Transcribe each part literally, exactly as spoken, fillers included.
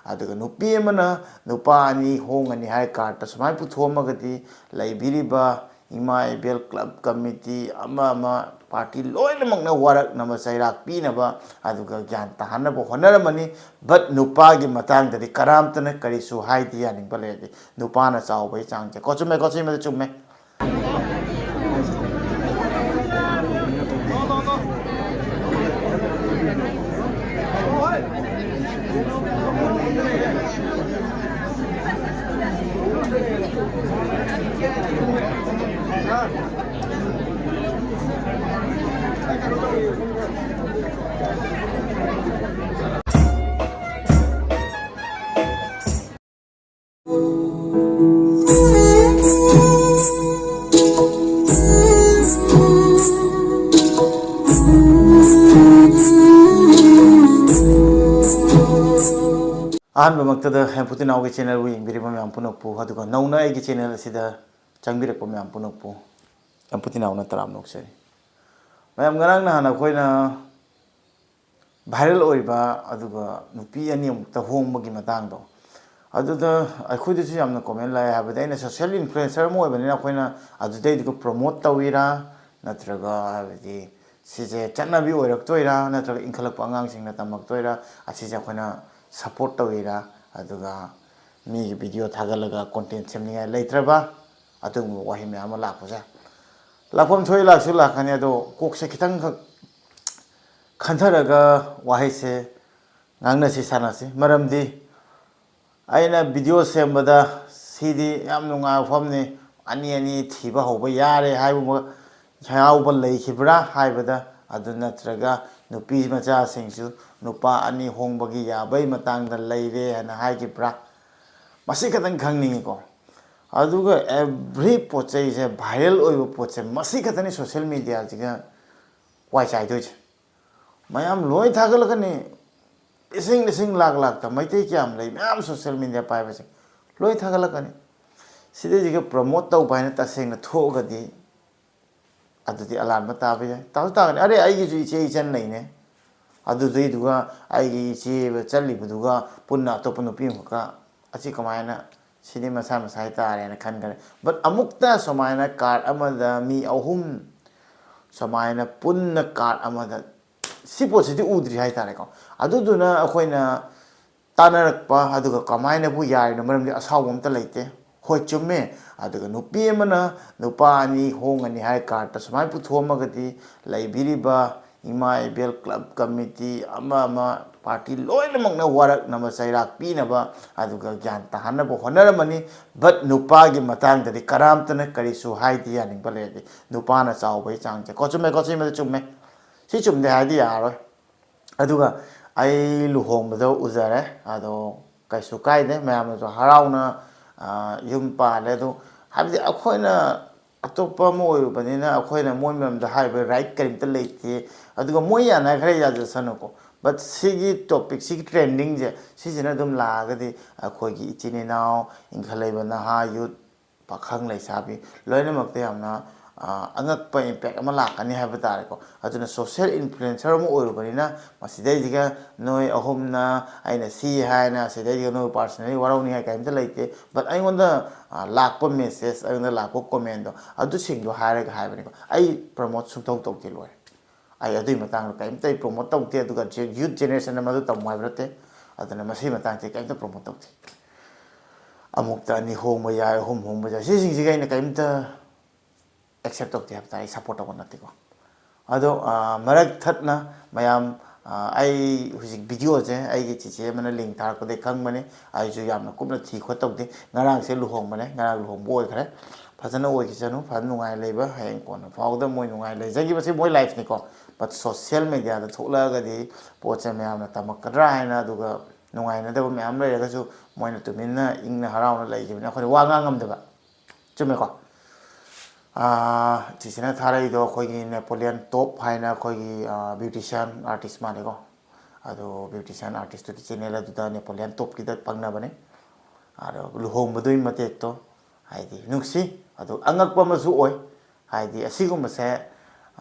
ꯑꯗꯨꯒ ꯅꯨꯄꯤ ꯑꯃꯅ ꯅꯨꯄꯥ ꯑꯅꯤ ꯍꯣꯡꯒꯅꯤ ꯍꯥꯏ ꯀꯥꯔꯠꯇ ꯁꯨꯃꯥꯏꯅ ꯄꯨꯊꯣꯛꯑꯝꯃꯒꯗꯤ, ꯂꯩꯕꯤꯔꯤꯕ ꯏꯃꯥ ꯏꯕꯦꯜ, ꯀ꯭ꯂꯕ ꯀꯃꯤꯇꯤ, ꯑꯃ ꯑꯃ ꯄꯥꯔꯇꯤ ꯂꯣꯏꯅꯃꯛꯅ ꯋꯥꯔꯛꯅꯕ, ꯆꯩꯔꯥꯛ ꯄꯤꯅꯕ, ꯑꯗꯨꯒ ꯒ꯭ꯌꯥꯟ ꯇꯥꯍꯟꯅꯕ ꯍꯣꯠꯅꯔꯝꯃꯅꯤ꯫ But ꯅꯨꯄꯥꯒꯤ ꯃꯇꯥꯡꯗꯗꯤ ꯀꯅꯥꯝꯇꯅ ꯀꯔꯤꯁꯨ ꯍꯥꯏꯗꯦ, ꯌꯥꯅꯤꯡꯕ ꯂꯩꯔꯗꯤ꯫ ꯅꯨꯄꯥꯅ ꯆꯥꯎꯕꯒꯤ ꯆꯥꯡꯁꯦ ꯀꯣ꯫ ꯆꯨꯝꯃꯦꯀꯣ? ꯁꯤꯃꯗꯤ ꯆꯨꯝꯃꯦ꯫ ꯑꯍꯥꯟꯕꯃꯛꯇꯗ ꯍꯦꯝꯐꯨꯇꯤꯅꯥꯎꯒꯤ ꯆꯦꯅꯦꯜꯕꯨ ꯌꯦꯡꯕꯤꯔꯤꯕ ꯃꯌꯥꯝ ꯄꯨꯝꯅꯃꯛꯄꯨ, ꯑꯗꯨꯒ ꯅꯧꯅ ꯑꯩꯒꯤ ꯆꯦꯅꯦꯜ ꯑꯁꯤꯗ ꯆꯪꯕꯤꯔꯛꯄ ꯃꯌꯥꯝ ꯄꯨꯝꯅꯃꯛꯄꯨ ꯍꯦꯝꯐꯨꯇꯤꯅꯥꯎꯅ ꯇꯔꯥꯝꯅ ꯑꯣꯛꯆꯔꯤ꯫ ꯃꯌꯥꯝ, ꯉꯔꯥꯡ ꯅꯍꯥꯟ ꯑꯩꯈꯣꯏꯅ ꯚꯥꯏꯔꯦꯜ ꯑꯣꯏꯕ, ꯑꯗꯨꯒ ꯅꯨꯄꯤ ꯑꯅꯤ ꯑꯃꯨꯛꯇ ꯍꯣꯡꯕꯒꯤ ꯃꯇꯥꯡꯗꯣ, ꯑꯗꯨꯗ ꯑꯩꯈꯣꯏꯗꯁꯨ ꯌꯥꯝꯅ ꯀꯣꯃꯦꯟ ꯂꯥꯛꯑꯦ꯫ ꯍꯥꯏꯕꯗꯤ ꯑꯩꯅ ꯁꯣꯁꯤꯌꯦꯜ ꯏꯟꯐ꯭ꯂꯨꯌꯦꯟꯁꯔ ꯑꯃ ꯑꯣꯏꯕꯅꯤꯅ ꯑꯩꯈꯣꯏꯅ ꯑꯗꯨꯗꯩꯗꯨꯒ ꯄ꯭ꯔꯣꯃꯣꯠ ꯇꯧꯋꯤꯔꯥ, ꯅꯠꯇ꯭ꯔꯒ ꯍꯥꯏꯕꯗꯤ ꯁꯤꯁꯦ ꯆꯠꯅꯕꯤ ꯑꯣꯏꯔꯛꯇꯣꯏꯔꯥ, ꯅꯠꯇ꯭ꯔꯒ ꯏꯟꯈꯠꯂꯛꯄ ꯑꯉꯥꯡꯁꯤꯡꯅ ꯇꯝꯃꯛꯇꯣꯏꯔꯥ, ꯑꯁꯤꯁꯦ ꯑꯩꯈꯣꯏꯅ ꯁꯞꯄꯣꯔꯠ ꯇꯧꯋꯤꯔꯥ, ꯑꯗꯨꯒ ꯃꯤꯒꯤ ꯚꯤꯗꯤꯑꯣ ꯊꯥꯒꯠꯂꯒ ꯀꯣꯟꯇꯦꯟ ꯁꯦꯝꯅꯤꯡꯉꯥꯏ ꯂꯩꯇ꯭ꯔꯕ, ꯑꯗꯨꯒꯨꯝꯕ ꯋꯥꯍꯩ ꯃꯌꯥꯝ ꯑꯃ ꯂꯥꯛꯄꯁꯦ꯫ ꯂꯥꯛꯐꯝ ꯊꯣꯛꯏ, ꯂꯥꯛꯁꯨ ꯂꯥꯛꯀꯅꯤ, ꯑꯗꯣ ꯀꯣꯛꯁꯦ ꯈꯤꯇꯪꯈꯛ ꯈꯟꯊꯔꯒ ꯋꯥꯍꯩꯁꯦ ꯉꯥꯡꯅꯁꯤ, ꯁꯥꯟꯅꯁꯤ꯫ ꯃꯔꯝꯗꯤ ꯑꯩꯅ ꯚꯤꯗꯤꯑꯣ ꯁꯦꯝꯕꯗ ꯁꯤꯗꯤ ꯌꯥꯝ ꯅꯨꯡꯉꯥꯏꯕ ꯋꯥꯐꯝꯅꯤ, ꯑꯅꯤ ꯑꯅꯤ ꯊꯤꯕ ꯍꯧꯕ ꯌꯥꯔꯦ ꯍꯥꯏꯕ ꯌꯥꯎꯕ ꯂꯩꯈꯤꯕ꯭ꯔꯥ ꯍꯥꯏꯕꯗ, ꯑꯗꯨ ꯅꯠꯇ꯭ꯔꯒ ꯅꯨꯄꯤ ꯃꯆꯥꯁꯤꯡꯁꯨ ꯅꯨꯄꯥ ꯑꯅꯤ ꯍꯣꯡꯕꯒꯤ ꯌꯥꯕꯒꯤ ꯃꯇꯥꯡꯗ ꯂꯩꯔꯦ ꯍꯥꯏꯅ ꯍꯥꯏꯈꯤꯕ꯭ꯔꯥ, ꯃꯁꯤ ꯈꯛꯇꯪ ꯈꯪꯅꯤꯡꯉꯤꯀꯣ꯫ ꯑꯗꯨꯒ ꯑꯦꯚ꯭ꯔꯤ ꯄꯣꯠ ꯆꯩꯁꯦ, ꯚꯥꯏꯔꯦꯜ ꯑꯣꯏꯕ ꯄꯣꯠꯁꯦ, ꯃꯁꯤ ꯈꯛꯇꯅꯤ ꯁꯣꯁꯤꯌꯦꯜ ꯃꯤꯗꯤꯌꯥꯁꯤꯒ ꯋꯥꯏ ꯆꯥꯏꯗꯣꯏꯁꯦ꯫ ꯃꯌꯥꯝ ꯂꯣꯏ ꯊꯥꯒꯠꯂꯛꯀꯅꯤ, ꯂꯤꯁꯤꯡ ꯂꯤꯁꯤꯡ, ꯂꯥꯛ ꯂꯥꯛꯇ ꯃꯩꯇꯩ ꯀꯌꯥꯝ ꯂꯩ, ꯃꯌꯥꯝ ꯁꯣꯁꯤꯌꯦꯜ ꯃꯤꯗꯤꯌꯥ ꯄꯥꯏꯕꯁꯤꯡ ꯂꯣꯏ ꯊꯥꯒꯠꯂꯛꯀꯅꯤ꯫ ꯁꯤꯗꯩꯁꯤꯒ ꯄ꯭ꯔꯃꯣꯠ ꯇꯧꯕ ꯍꯥꯏꯅ ꯇꯁꯦꯡꯅ ꯊꯣꯛꯑꯒꯗꯤ, ꯑꯗꯨꯗꯤ ꯑꯂꯥꯟꯕ ꯇꯥꯕ ꯌꯥꯏ꯫ ꯇꯥꯁꯨ ꯇꯥꯒꯅꯤ, "ꯑꯔꯦ, ꯑꯩꯒꯤꯁꯨ ꯏꯆꯦ ꯏꯆꯟ ꯂꯩꯅꯦ, ꯑꯗꯨꯗꯩꯗꯨꯒ ꯑꯩꯒꯤ ꯏꯆꯦ ꯆꯠꯂꯤꯕꯗꯨꯒ ꯄꯨꯟꯅ ꯑꯇꯣꯞꯄ ꯅꯨꯄꯤ ꯑꯃꯈꯛꯀ, ꯑꯁꯤ ꯀꯃꯥꯏꯅ, ꯁꯤꯗꯤ ꯃꯁꯥ ꯃꯁꯥ ꯍꯥꯏꯇꯥꯔꯦꯅ ꯈꯟꯈꯔꯦ꯫ But ꯑꯃꯨꯛꯇ ꯁꯨꯃꯥꯏꯅ card ꯑꯃꯗ ꯃꯤ ꯑꯍꯨꯝ ꯁꯨꯃꯥꯏꯅ ꯄꯨꯟꯅ card ꯑꯃꯗ, ꯁꯤ ꯄꯣꯠꯁꯤꯗꯤ ꯎꯗ꯭ꯔꯤ ꯍꯥꯏꯇꯥꯔꯦꯀꯣ꯫ ꯑꯗꯨꯗꯨꯅ ꯑꯩꯈꯣꯏꯅ ꯇꯥꯟꯅꯔꯛꯄ, ꯑꯗꯨꯒ ꯀꯃꯥꯏꯅꯕꯨ ꯌꯥꯔꯤꯅꯣ? ꯃꯔꯝꯗꯤ ꯑꯁꯥꯎꯕ ꯑꯝꯇ ꯂꯩꯇꯦ꯫ ꯍꯣꯏ, ꯆꯨꯝꯃꯦ꯫ ꯑꯗꯨꯒ ꯅꯨꯄꯤ ꯑꯃꯅ ꯅꯨꯄꯥ ꯑꯅꯤ ꯍꯣꯡꯒꯅꯤ ꯍꯥꯏ cardꯇ ꯁꯨꯃꯥꯏꯅ ꯄꯨꯊꯣꯛꯑꯝꯃꯒꯗꯤ, ꯂꯩꯕꯤꯔꯤꯕ ꯏꯃꯥ ꯏꯕꯦꯜ club committee ꯑꯃ ꯑꯃ party ꯂꯣꯏꯅꯃꯛꯅ ꯋꯥꯔꯛꯅꯕ, ꯆꯩꯔꯥꯛ ꯄꯤꯅꯕ, ꯑꯗꯨꯒ ꯒ꯭ꯌꯥꯟ ꯇꯥꯍꯟꯅꯕ ꯍꯣꯠꯅꯔꯝꯃꯅꯤ꯫ But ꯅꯨꯄꯥꯒꯤ ꯃꯇꯥꯡꯗꯗꯤ ꯀꯅꯥꯝꯇꯅ ꯀꯔꯤꯁꯨ ꯍꯥꯏꯗꯦ, ꯌꯥꯅꯤꯡꯕ ꯂꯩꯔꯗꯤ꯫ ꯅꯨꯄꯥꯅ ꯆꯥꯎꯕꯒꯤ ꯆꯥꯡꯁꯦ ꯀꯣ, ꯆꯨꯝꯃꯦꯀꯣ? ꯁꯤꯃꯗꯤ ꯆꯨꯝꯃꯦ꯫ ꯁꯤ ꯆꯨꯝꯗꯦ ꯍꯥꯏꯗꯤ ꯌꯥꯔꯣꯏ꯫ ꯑꯗꯨꯒ ꯑꯩ ꯂꯨꯍꯣꯡꯕꯗ ꯎꯖꯔꯦ, ꯑꯗꯣ ꯀꯩꯁꯨ ꯀꯥꯏꯗꯦ, ꯃꯌꯥꯝꯅꯁꯨ ꯍꯔꯥꯎꯅ, ꯑ, ꯌꯨꯝ ꯄꯥꯜꯂꯦ꯫ ꯑꯗꯣ ꯍꯥꯏꯕꯗꯤ ꯑꯩꯈꯣꯏꯅ ꯑꯇꯣꯞꯄ ꯑꯃ ꯑꯣꯏꯔꯨꯕꯅꯤꯅ ꯑꯩꯈꯣꯏꯅ ꯃꯣꯏ ꯃꯔꯝꯗ ꯍꯥꯏꯕ right ꯀꯔꯤꯝꯇ ꯂꯩꯇꯦ꯫ ꯑꯗꯨꯒ ꯃꯣꯏ ꯌꯥꯅꯈ꯭ꯔꯦ, ꯌꯥꯖꯁꯅꯨꯀꯣ꯫ But ꯁꯤꯒꯤ topic, ꯁꯤꯒꯤ trendingꯁꯦ, ꯁꯤꯁꯤꯅ ꯑꯗꯨꯝ ꯂꯥꯛꯑꯒꯗꯤ ꯑꯩꯈꯣꯏꯒꯤ ꯏꯆꯤꯟ ꯏꯅꯥꯎ, ꯏꯟꯈꯠꯂꯛꯏꯕ ꯅꯍꯥ, youth, ꯄꯥꯈꯪ ꯂꯩꯁꯥꯕꯤ ꯂꯣꯏꯅꯃꯛꯇ ꯌꯥꯝꯅ, ꯑ, ꯑꯉꯛꯄ impact ꯑꯃ ꯂꯥꯛꯀꯅꯤ ꯍꯥꯏꯕ ꯇꯥꯔꯦꯀꯣ꯫ ꯑꯗꯨꯅ social influencer ꯑꯃ ꯑꯣꯏꯔꯨꯕꯅꯤꯅ, ꯃꯁꯤꯗꯩꯁꯤꯒ ꯅꯣꯏ ꯑꯍꯨꯝꯅ ꯑꯩꯅ ꯁꯤ ꯍꯥꯏꯅ, ꯁꯤꯗꯩꯁꯤꯒ ꯅꯣꯏ personally ꯋꯥꯔꯧꯅꯤꯡꯉꯥꯏ ꯀꯔꯤꯝꯇ ꯂꯩꯇꯦ꯫ But ꯑꯩꯉꯣꯟꯗ, ꯑ, ꯂꯥꯛꯄ message, ꯑꯩꯉꯣꯟꯗ ꯂꯥꯛꯄ commentꯗꯣ, ꯑꯗꯨꯁꯤꯡꯗꯣ ꯍꯥꯏꯔꯒ ꯍꯥꯏꯕꯅꯤꯀꯣ꯫ ꯑꯩ promote ꯁꯨꯡꯇꯧ ꯇꯧꯗꯦ, ꯂꯣꯏꯔꯦ꯫ ꯑꯩ ꯑꯗꯨꯒꯤ ꯃꯇꯥꯡꯗ ꯀꯔꯤꯝꯇ ꯑꯩ promote ꯇꯧꯗꯦ, ꯑꯗꯨꯒ youth generation ꯑꯃꯗ ꯇꯝꯃꯨ ꯍꯥꯏꯕ ꯅꯠꯇꯦ꯫ ꯑꯗꯨꯅ ꯃꯁꯤꯒꯤ ꯃꯇꯥꯡꯁꯦ ꯀꯔꯤꯝꯇ promote ꯇꯧꯗꯦ꯫ ꯑꯃꯨꯛꯇ ꯑꯅꯤ ꯍꯣꯡꯕ ꯌꯥꯏ, ꯑꯍꯨꯝ ꯍꯣꯡꯕ ꯌꯥꯏ, ꯁꯤꯁꯤꯡꯁꯤꯒ ꯑꯩꯅ ꯀꯔꯤꯝꯇ accept ꯇꯧꯗꯦ ꯍꯥꯏꯕ ꯇꯥꯔꯦ, ꯑꯩ support ꯇꯧꯕ ꯅꯠꯇꯦꯀꯣ꯫ ꯑꯗꯣ, ꯑ, ꯃꯔꯛ ꯊꯠꯅ ꯃꯌꯥꯝ, ꯑ, ꯑꯩ ꯍꯧꯖꯤꯛ videoꯁꯦ ꯑꯩꯒꯤ ꯆꯤꯆꯦ ꯑꯃꯅ link ꯊꯥꯔꯛꯄꯗꯒꯤ ꯈꯪꯕꯅꯤ꯫ ꯑꯩꯁꯨ ꯌꯥꯝꯅ ꯀꯨꯞꯅ ꯊꯤ ꯈꯣꯠ ꯇꯧꯗꯦ꯫ ꯉꯔꯥꯡꯁꯦ ꯂꯨꯍꯣꯡꯕꯅꯦ, ꯉꯔꯥꯡ ꯂꯨꯍꯣꯡꯕ ꯑꯣꯏꯈ꯭ꯔꯦ꯫ ꯐꯖꯅ ꯑꯣꯏꯈꯤꯁꯅꯨ, ꯐꯖꯅ ꯅꯨꯡꯉꯥꯏꯅ ꯂꯩꯕ, ꯍꯌꯦꯡ ꯀꯣꯟꯅ ꯐꯥꯎꯗ ꯃꯣꯏ ꯅꯨꯡꯉꯥꯏꯅ ꯂꯩꯖꯈꯤꯕꯁꯦ ꯃꯣꯏ lifeꯅꯤꯀꯣ꯫ But social mediaꯗ ꯊꯣꯛꯂꯛꯑꯒꯗꯤ ꯄꯣꯠꯁꯦ ꯃꯌꯥꯝꯅ ꯇꯝꯃꯛꯀꯗ꯭ꯔꯥ ꯍꯥꯏꯅ, ꯑꯗꯨꯒ ꯅꯨꯡꯉꯥꯏꯅꯗꯕ ꯃꯌꯥꯝ ꯂꯩꯔꯒꯁꯨ ꯃꯣꯏꯅ ꯇꯨꯃꯤꯟꯅ ꯏꯪꯅ ꯍꯔꯥꯎꯅ ꯂꯩꯈꯤꯕꯅꯤ, ꯑꯩꯈꯣꯏꯅ ꯋꯥ ꯉꯥꯡ ꯉꯝꯗꯕ꯫ ꯆꯨꯝꯃꯦꯀꯣ? ꯑꯥ, ꯆꯤꯆꯦꯅ ꯊꯥꯔꯛꯏꯗꯣ ꯑꯩꯈꯣꯏꯒꯤ Napoleon Top ꯍꯥꯏꯅ ꯑꯩꯈꯣꯏꯒꯤ, ꯑꯥ, beautician artist ꯃꯥꯜꯂꯦꯀꯣ꯫ ꯑꯗꯣ beautician artistꯇꯨꯒꯤ channel ꯑꯗꯨꯗ Napoleon Topꯀꯤꯗ ꯐꯪꯅꯕꯅꯦ꯫ ꯑꯗꯣ ꯂꯨꯍꯣꯡꯕꯗꯨꯒꯤ ꯃꯇꯦꯛꯇꯣ ꯍꯥꯏꯗꯤ ꯅꯨꯡꯁꯤ, ꯑꯗꯣ ꯑꯉꯛꯄ ꯑꯃꯁꯨ ꯑꯣꯏ꯫ ꯍꯥꯏꯗꯤ ꯑꯁꯤꯒꯨꯝꯕꯁꯦ,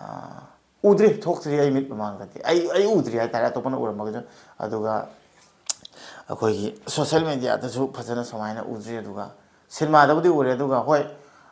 ꯑꯥ, ꯎꯗ꯭ꯔꯤ, ꯊꯣꯛꯇ꯭ꯔꯤ ꯑꯩ ꯃꯤꯠ ꯃꯃꯥꯡꯗꯗꯤ꯫ ꯑꯩ, ꯑꯩ ꯎꯗ꯭ꯔꯤ ꯍꯥꯏꯇꯥꯔꯦ, ꯑꯇꯣꯞꯄꯅ ꯎꯔꯝꯃꯒꯁꯨ꯫ ꯑꯗꯨꯒ ꯑꯩꯈꯣꯏꯒꯤ ꯁꯣꯁꯦꯜ ꯃꯦꯗꯤꯌꯥꯗꯁꯨ ꯐꯖꯅ ꯁꯨꯃꯥꯏꯅ ꯎꯗ꯭ꯔꯤ꯫ ꯑꯗꯨꯒ ꯁꯤꯅꯦꯃꯥꯗꯕꯨꯗꯤ ꯎꯔꯦ꯫ ꯑꯗꯨꯒ ꯍꯣꯏ,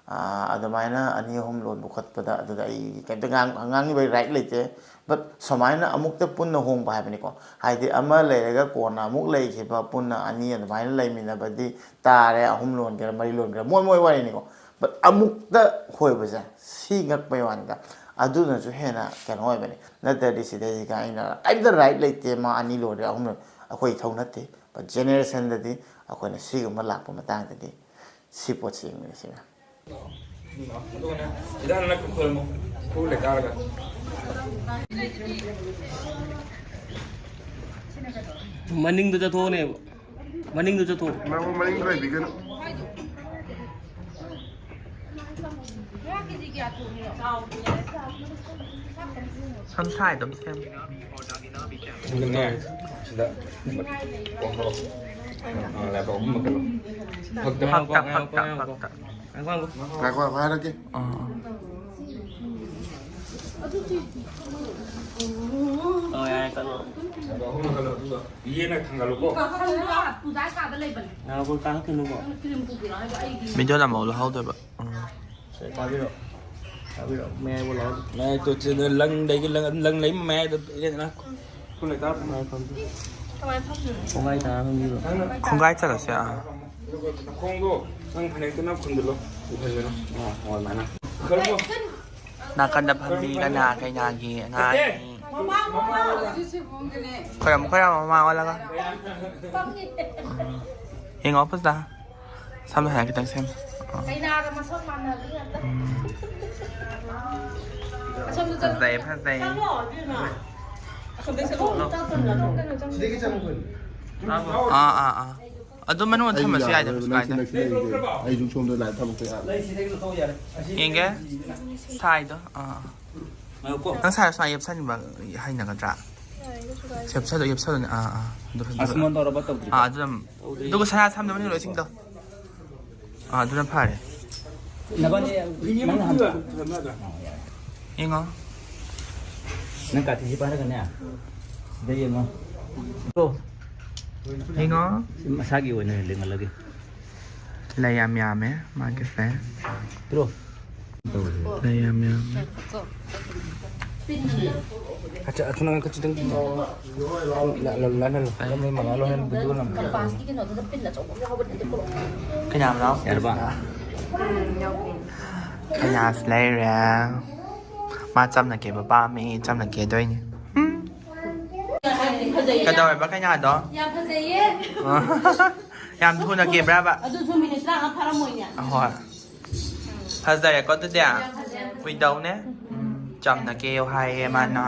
ꯑꯥ, ꯑꯗꯨꯃꯥꯏꯅ ꯑꯅꯤ ꯑꯍꯨꯝ ꯂꯣꯟꯕ ꯈꯣꯠꯄꯗ, ꯑꯗꯨꯗ ꯑꯩ ꯀꯩꯝꯇ ꯉꯥꯡ-, ꯉꯥꯡꯅꯤꯡꯕꯒꯤ ꯔꯥꯏꯠ ꯂꯩꯇꯦ꯫ ꯕꯠ ꯁꯨꯃꯥꯏꯅ ꯑꯃꯨꯛꯇ ꯄꯨꯟꯅ ꯍꯣꯡꯕ ꯍꯥꯏꯕꯅꯤꯀꯣ, ꯍꯥꯏꯗꯤ ꯑꯃ ꯂꯩꯔꯒ ꯀꯣꯟꯅ ꯑꯃꯨꯛ ꯂꯩꯈꯤꯕ, ꯄꯨꯟꯅ ꯑꯅꯤ ꯑꯗꯨꯃꯥꯏꯅ ꯂꯩꯃꯤꯟꯅꯕꯗꯤ ꯇꯥꯔꯦ, ꯑꯍꯨꯝ ꯂꯣꯟꯒꯦꯔꯥ, ꯃꯔꯤ ꯂꯣꯟꯒꯦꯔꯥ, ꯃꯣꯏ ꯃꯣꯏ ꯋꯥꯔꯤꯅꯤꯀꯣ꯫ ꯕꯠ ꯑꯃꯨꯛꯇ ꯍꯣꯏꯕꯁꯦ, ꯁꯤ ꯉꯛꯄꯩ ꯋꯥꯅꯤꯗ꯫ ꯑꯗꯨꯅꯁꯨ ꯍꯦꯟꯅ ꯀꯩꯅꯣ ꯑꯣꯏꯕꯅꯤ꯫ ꯅꯠꯇ꯭ꯔꯗꯤ ꯁꯤꯗꯩꯁꯤꯒ ꯑꯩꯅ ꯀꯩꯝꯇ ꯔꯥꯏꯠ ꯂꯩꯇꯦ, ꯃꯥ ꯑꯅꯤ ꯂꯣꯟꯒꯦꯔꯥ, ꯑꯍꯨꯝ ꯂꯣꯟ-, ꯑꯩꯈꯣꯏ ꯏꯊꯧ ꯅꯠꯇꯦ꯫ ꯕꯠ ꯖꯦꯅꯦꯔꯦꯁꯟꯗꯗꯤ ꯑꯩꯈꯣꯏꯅ ꯁꯤꯒꯨꯝꯕ ꯂꯥꯛꯄ ꯃꯇꯥꯡꯗꯗꯤ ꯁꯤ ꯄꯣꯠꯁꯤ ꯌꯦꯡꯃꯤꯟꯅꯁꯤ, ꯃꯌꯥꯝ꯫ ꯃꯅꯤꯡꯗ ꯆꯠꯊꯣꯛꯑꯣꯅꯦꯕ꯫ ꯃꯅꯤꯡꯗ ꯆꯠꯊꯣꯛꯑꯣ꯫ ꯃꯥꯕꯨ ꯃꯅꯤꯡꯗ ꯂꯩꯕꯤꯒꯅꯨ꯫ ꯁꯝ ꯁꯥꯏ ꯑꯗꯨꯝ ꯁꯦꯝ꯫ ꯑꯗꯨꯅꯦ, ꯁꯤꯗ ꯀꯣꯡꯈ꯭ꯔꯣ꯫ ꯑꯥ, ꯂꯥꯏꯕꯛ ꯑꯍꯨꯝ ꯃꯈꯜ꯫ ꯐꯛꯇ꯫ ꯐꯛꯇ, ꯐꯛꯇ, ꯐꯛꯇ꯫ ꯉꯥꯏꯈꯣ, ꯉꯥꯏꯈꯣ, ꯍꯥꯏꯔꯛꯀꯦ꯫ ꯑꯥ, ꯑꯥ꯫ ꯑꯣ, ꯌꯥꯔꯦ, ꯆꯠꯂꯣ꯫ ꯂꯥꯏꯕꯛ ꯑꯍꯨꯝ ꯃꯈꯜ, ꯑꯗꯨꯒ ꯌꯦꯟꯅ ꯊꯥꯡꯒꯠꯂꯨꯀꯣ꯫ ꯉꯥꯏꯈꯣ, ꯀꯥꯈꯠꯈꯤꯅꯨꯀꯣ꯫ ꯚꯤꯗꯤꯑꯣ ꯅꯝꯍꯧ ꯂꯧꯍꯧꯗꯣꯏꯕ꯫ ꯎꯝ꯫ ꯁꯦ, ꯀꯥꯕꯤꯔꯣ꯫ ꯀꯥꯕꯤꯔꯣ꯫ ꯃꯌꯥꯏꯕꯨ ꯂꯥꯎ꯫ ꯃꯌꯥꯏ ꯇꯣꯠꯁꯤꯗ ꯂꯪꯗꯒꯤ ꯂꯪ, ꯂꯪ ꯂꯩ ꯃꯌꯥꯏꯗ ꯂꯦꯞꯄꯦꯗꯅ꯫ ꯈꯣꯡꯒꯥꯏ ꯇꯥꯔ ꯐꯝꯕꯤꯔꯣ꯫ ꯈꯣꯡꯒꯥꯏ ꯆꯠꯂꯁꯦ, ꯑꯥ꯫ ꯑꯗꯨꯒ ꯅꯈꯣꯡꯗꯣ ꯅꯪ ꯐꯅꯦꯛꯇꯨꯅ ꯈꯨꯟꯖꯤꯜꯂꯣ꯫ ꯎꯍꯟꯒꯅꯨ꯫ ꯑꯥ, ꯑꯣ, ꯑꯗꯨꯃꯥꯏꯅ꯫ ꯈꯔ ꯅꯥꯀꯟꯗ ꯐꯝꯕꯤ ꯀꯅꯥ ꯀꯩꯅꯥꯒꯤ ꯑꯉꯥꯡ ꯑꯅꯤ꯫ ꯈꯣꯏꯔꯝꯃꯨ, ꯈꯣꯏꯔꯝꯃꯨ, ꯃꯃꯥ ꯑꯣꯜꯂꯒ꯫ ꯌꯦꯡꯉꯣ ꯐꯖꯅ꯫ ꯁꯝꯅ ꯍꯥꯏꯔ ꯈꯤꯇꯪ ꯁꯦꯝ꯫ ꯑꯥ꯫ ꯀꯩꯅꯥꯒ ꯃꯁꯝ ꯃꯥꯟꯅꯕꯤ ꯉꯥꯛꯇ꯫ ꯎꯝ꯫ ꯑꯁꯣꯝꯗ ꯆꯠꯂꯣ꯫ ꯐꯖꯩ, ꯐꯖꯩ꯫ ꯆꯠꯂꯣ, ꯏꯕꯦꯝꯃ꯫ ꯑꯁꯣꯝꯗꯩ ꯆꯠꯂꯣ꯫ ꯁꯤꯗꯒꯤ ꯆꯪꯉꯨ ꯀꯩꯅꯣ꯫ ꯑꯥ, ꯑꯥ, ꯑꯥ꯫ ꯑꯗꯨꯝ ꯃꯅꯨꯡꯗ ꯑꯩꯁꯨ ꯊꯝꯃꯁꯨ ꯌꯥꯏꯗ, ꯌꯥꯔꯔꯣꯏꯕ, ꯀꯩꯁꯨ ꯅꯪ ꯀꯥꯏꯗꯦ꯫ ꯁꯤꯗ ꯂꯩꯔꯤꯁꯦ꯫ ꯑꯩꯁꯨ ꯁꯣꯝꯗ ꯂꯥꯏ ꯊꯕꯛ ꯀꯌꯥ ꯂꯩ꯫ ꯌꯦꯡꯒꯦ꯫ ꯁꯥꯏꯗꯣ꯫ ꯑꯥ, ꯑꯥ꯫ ꯉꯥꯏꯈꯣꯀꯣ꯫ ꯅꯪ ꯁꯥꯏ ꯁꯨꯃꯥꯏꯅ ꯌꯦꯞꯁꯟꯕ ꯍꯩꯅꯒꯗ꯭ꯔꯥ? ꯌꯥꯏ, ꯀꯩꯁꯨ ꯀꯥꯏꯗꯦ꯫ ꯌꯦꯞꯁꯜꯂꯣ, ꯌꯦꯞꯁꯜꯂꯣꯅꯦ꯫ ꯑꯥ, ꯑꯥ꯫ ꯑꯗꯨ ꯐꯖꯅ꯫ ꯑꯁ, ꯃꯣꯟ ꯇꯧꯔꯕ ꯇꯧꯗ꯭ꯔꯤꯕ? ꯑꯥ, ꯑꯗꯨ ꯑꯗꯨꯝ꯫ ꯇꯧꯗ꯭ꯔꯤ꯫ ꯑꯗꯨꯒ ꯁꯅꯥ ꯁꯝꯅꯕ ꯂꯣꯏꯁꯤꯡꯗꯣ꯫ ꯑꯥ, ꯑꯗꯨꯅ ꯐꯔꯦ꯫ ꯅꯕꯥꯅꯤ ꯅꯪꯅ ꯍꯥꯟꯅ ꯌꯦꯡꯉꯣ꯫ ꯅꯪ ꯀꯥꯇꯤꯁꯤ ꯄꯥꯏꯔꯒꯅꯦ, ꯁꯤꯗ ꯌꯦꯡꯉꯣ꯫ ꯇꯣ꯫ ꯌꯦꯡꯉꯣ꯫ ꯁꯤ ꯃꯁꯥꯒꯤ ꯑꯣꯏꯅ ꯂꯦꯡꯍꯜꯂꯒꯦ꯫ ꯂꯩ ꯌꯥꯝ ꯌꯥꯝꯃꯦ ꯃꯥꯒꯤꯁꯦ꯫ ꯄꯤꯔꯣ꯫ ꯂꯩ ꯌꯥꯝ ꯌꯥꯝꯃꯦ꯫ ꯑꯆꯥ, ꯑꯆꯥ, ꯅꯪ ꯈꯤꯇꯪ ꯂꯥ-, ꯂꯥ-, ꯂꯥꯟꯍꯜꯂꯣ꯫ ꯅꯪ ꯃꯉꯥ ꯂꯣ, ꯅꯪ ꯚꯤꯗꯤꯑꯣ ꯅꯝ-, ꯀꯩꯅꯥ ꯃꯅꯥꯎ? ꯌꯥꯔꯕ? ꯀꯩꯅꯥꯁꯨ ꯂꯩꯔꯦ꯫ ꯃꯥ ꯆꯝꯅ ꯀꯦꯕ ꯄꯥꯝꯃꯤ, ꯆꯝꯅ ꯀꯦꯗꯣꯏꯅꯤ꯫ ꯎꯝ꯫ ꯀꯩꯗꯧꯋꯦꯕ ꯀꯩꯅꯥꯗꯣ? ꯌꯥꯝ ꯐꯖꯩꯌꯦ꯫ ꯌꯥꯝ ꯊꯨꯅ ꯀꯦꯕ꯭ꯔꯥꯕ? ꯑꯗꯨꯁꯨ ꯃꯤꯅꯤꯠ ꯇꯔꯥꯃꯉꯥ ꯐꯥꯔꯝꯃꯣꯏꯅꯦ꯫ ꯑꯍꯣꯏ꯫ ꯐꯖꯔꯦꯀꯣ ꯑꯗꯨꯗꯤ? ꯌꯥꯝ ꯐꯖꯩ, ꯌꯥꯝ ꯐꯖꯩ꯫ ꯀꯨꯏꯗꯧꯅꯦ꯫ ꯎꯝ, ꯆꯝꯅ ꯀꯦꯌꯣ ꯍꯥꯏꯌꯦ ꯃꯥꯅ꯫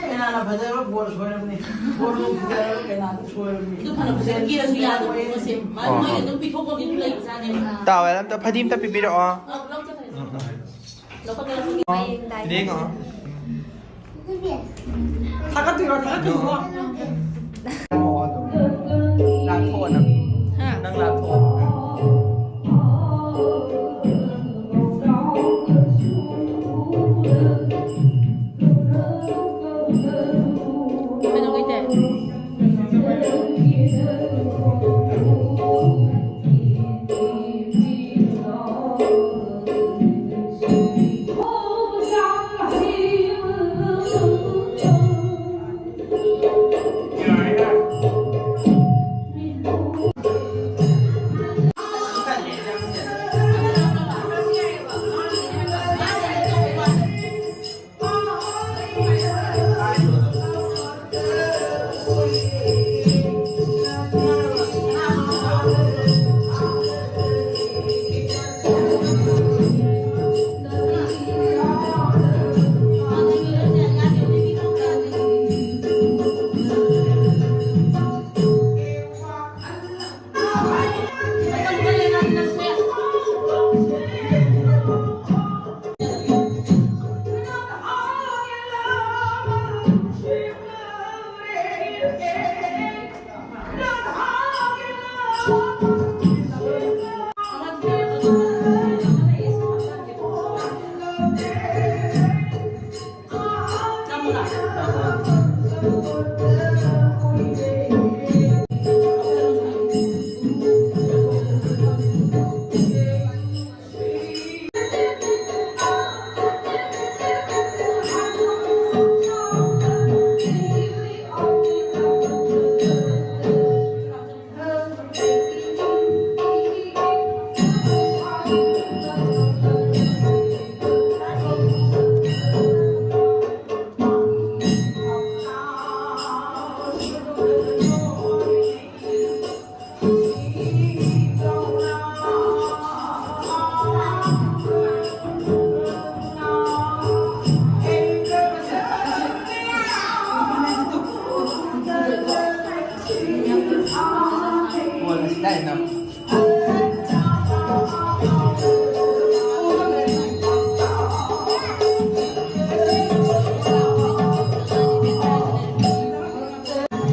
ꯀꯩꯅꯥꯅ ꯐꯖꯔꯕ ꯕꯣꯔ ꯁꯣꯏꯔꯕꯅꯤ꯫ ꯕꯣꯔ ꯐꯖꯔꯕ ꯀꯩꯅꯥꯅ ꯁꯣꯏꯔꯕꯅꯤ꯫ ꯑꯗꯨ ꯐꯅ ꯐꯖꯅ ꯀꯦꯔꯁꯨ ꯌꯥꯗꯕ ꯄꯣꯠꯁꯦ꯫ ꯃꯥ ꯍꯣꯏ, ꯃꯣꯏꯅ ꯍꯣꯏ꯫ ꯑꯗꯨꯝ ꯄꯤꯊꯣꯛꯄ ꯃꯤꯁꯨ ꯂꯩꯕꯖꯥꯠꯅꯦꯕ꯫ ꯇꯥꯋꯦꯜ ꯑꯝꯇ ꯐꯗꯤ ꯑꯝꯇ ꯄꯤꯕꯤꯔꯛꯑꯣ꯫ ꯑ, ꯂꯧꯖꯈ꯭ꯔꯦ꯫ ꯎꯝ, ꯎꯝ꯫ ꯌꯦꯡꯉꯣ꯫ ꯊꯥꯒꯠꯇꯣꯏꯔꯣ? ꯊꯥꯒꯠꯇꯣꯏꯔꯣ? ꯂꯥꯛꯊꯣꯛꯑꯣ ꯅꯪ꯫ ꯍꯥ? ꯅꯪ ꯂꯥꯛꯊꯣꯛꯑꯣ꯫ ꯀꯩꯗꯧꯉꯩ ꯇꯥꯏ?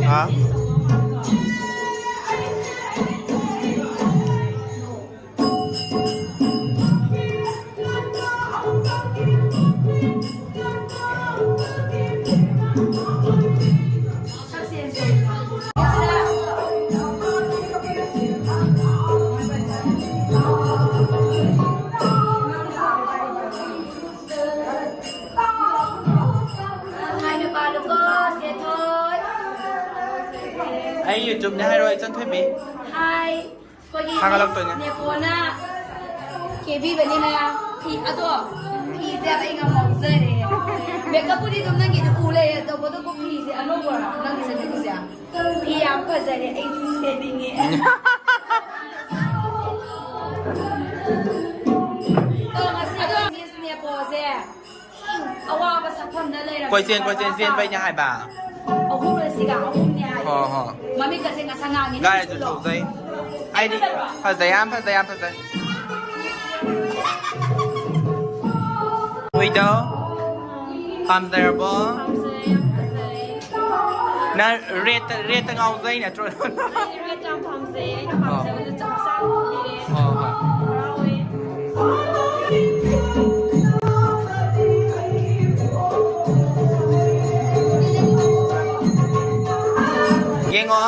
ꯍꯥ? ꯑꯩ YouTube ꯅꯦ ꯍꯥꯏꯔꯣ, ꯏꯆꯟ ꯊꯣꯏꯕꯤ꯫ ꯍꯥꯏ꯫ ꯑꯩꯈꯣꯏꯒꯤ ꯊꯥꯒꯠꯂꯛꯇꯣꯏꯅꯦ꯫ ꯅꯦꯄꯣꯅ ꯀꯦꯕꯤꯕꯅꯤꯅ ꯐꯤ ꯑꯗꯣ, ꯐꯤꯁꯦ ꯑꯩ ꯉꯝꯍꯧꯖꯔꯦ꯫ Makeup ꯄꯨꯗꯤ ꯑꯗꯨꯝ ꯅꯪꯒꯤꯗꯤ ꯎ ꯂꯩꯔꯦ, ꯇꯧꯕꯇꯕꯨ ꯐꯤꯁꯦ ꯑꯅꯧꯕꯔꯣ ꯅꯪꯒꯤ ꯆꯠꯂꯤꯁꯦ? ꯐꯤ ꯌꯥꯝ ꯐꯖꯔꯦ, ꯑꯩꯁꯨ ꯁꯦꯠꯅꯤꯡꯉꯦ꯫ ꯑꯗꯣ ꯉꯁꯤ ꯑꯗꯣ Miss ꯅꯦꯄꯣꯁꯦ ꯑꯋꯥꯕ ꯁꯛꯐꯝꯗ ꯂꯩꯔꯕ ꯀꯣꯏꯆꯦꯟ ꯀꯣꯏꯆꯦꯟ ꯆꯦꯟꯕꯩꯅꯦ ꯍꯥꯏꯕ꯫ ꯑꯍꯨꯝꯂꯁꯤꯒ ꯑꯍꯨꯝꯅꯦ ꯍꯥꯏ꯫ ꯍꯣ, ꯍꯣ꯫ ꯃꯃꯤꯠꯀꯁꯦ ꯉꯁꯥ ꯉꯥꯡꯉꯤ꯫ ꯒꯥꯏ ꯑꯗꯨ ꯅꯨꯃꯤꯠꯇꯨꯗꯣ꯫ ꯐꯖꯩ꯫ ꯑꯩꯗꯤ ꯐꯖꯕ꯭ꯔꯣ? ꯐꯖꯩ, ꯌꯥꯝ ꯐꯖꯩ, ꯌꯥꯝ ꯐꯖꯩ꯫ ꯍꯨꯏꯗꯣ ꯄꯥꯝꯖꯔꯕꯣ? ꯄꯥꯝꯖꯩ, ꯌꯥꯝ ꯐꯖꯩ꯫ ꯅꯪ ꯔꯦꯠꯇ, ꯔꯦꯠꯇ ꯉꯥꯎꯖꯩ ꯅꯠꯇ꯭ꯔꯣ? ꯑꯩ ꯔꯦꯠ ꯌꯥꯝ ꯄꯥꯝꯖꯩ꯫ ꯑꯩꯅ ꯑꯣ꯫ ꯄꯥꯝꯖꯕꯗꯣ ꯆꯞ ꯆꯥꯅ ꯐꯪꯕꯤꯔꯦ꯫ ꯍꯣ, ꯍꯣ꯫ ꯍꯔꯥꯎꯋꯦ꯫ ꯌꯦꯡꯉꯣ꯫